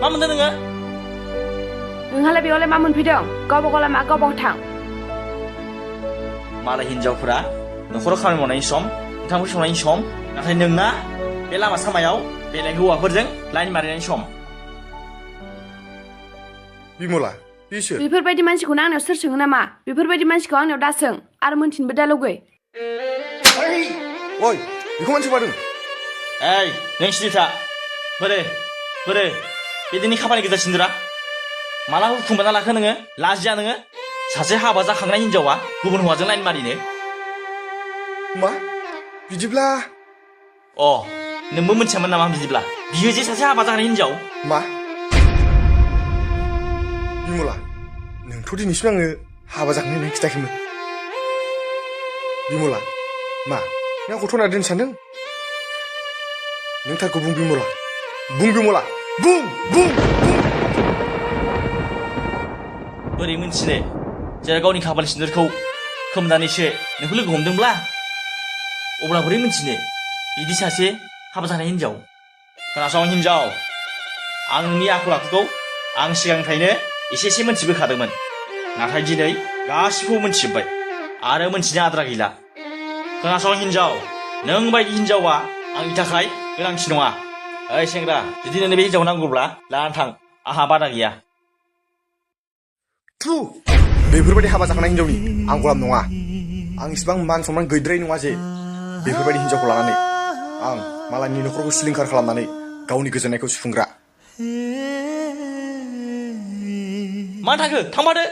मा मोनदों नोङो? नोंहालाय बेयावलाय मा मोनफैदों? गावबा गावलाय मा गावबागाव थां। मालाय हिनजावफोरा न'खराव खामानि मावनायनि सम, ओंखाम ओंख्रि संनायनि सम, नाथाय नोंना बे लामा सामायाव बेलेग हौवाफोरजों लाइन मारिनायनि सम। बिमला बिसोर बेफोरबायदि मानसिखौनो आंनाव सोर सोङो नामा? बेफोरबायदि मानसिखौ आंनाव दा सों आरो मोनथिनोबो दा लुगै। ओइ बेखौ मानसि मादों? ओइ नों सिरिथा बोरो बिदिनि खामानि गोजा सिन्दुरा माला हुकुमना लाखो नोङो? लाजिया नोङो? सासे हाबा जाखांनाय हिनजावा गुबुन हौवाजों लाइन मारिनो? मा बिदिब्ला नोंबो मिथियामोन नामा बिदिब्ला? बियो जे सासे हाबा जाखानाय हिनजाव। मा बिमला नोंथ' दिनैसिम आङो हाबा जाखांनाय होननानै खिथायाखैमोन। बिमला मा नों आंखौ थगायना दोननो सानदों? नों थारखौ बुं बिमला, बुं। बोरै मिन्थिनो? जेराव गावनि खाफाल सिन्दुरखौ खोमनानैसो नोंखौ लोगो हमदोंब्ला अब्ला बोरै मिन्थिनो बिदि सासे हाबा जानाय हिनजाव? खोनासं हिनजाव, आं नोंनि आखल आखुखौ आं सिगांनिफ्रायनो एसे मोनथिबोखादोंमोन, नाथाय दिनै गासिखौबो मोनथिजोब्बाय आरो मोनथिनो आद्रा गैला। खोनासं हिनजाव, नों बायदि हिनजावा आंनि थाखाय गोनांथि नङा। ओइ सेंग्रा, जुदि नोंनो बे हिनजाव नांगौब्ला लानानै थां, आंहा बादा गैया। थु बेफोरबायदि हाबा जाखानाय हिनजावनि आं गलाम नङा। आं इसिबां मान सनमान गैद्राय नङा जे बेफोरबायदि हिनजावखौ लानानै आं मालायनि न'खरखौ सिलिंखार खालामनानै गावनि गोजोननायखौ सुफुंग्रा। मानो थाखो? थांमारदो।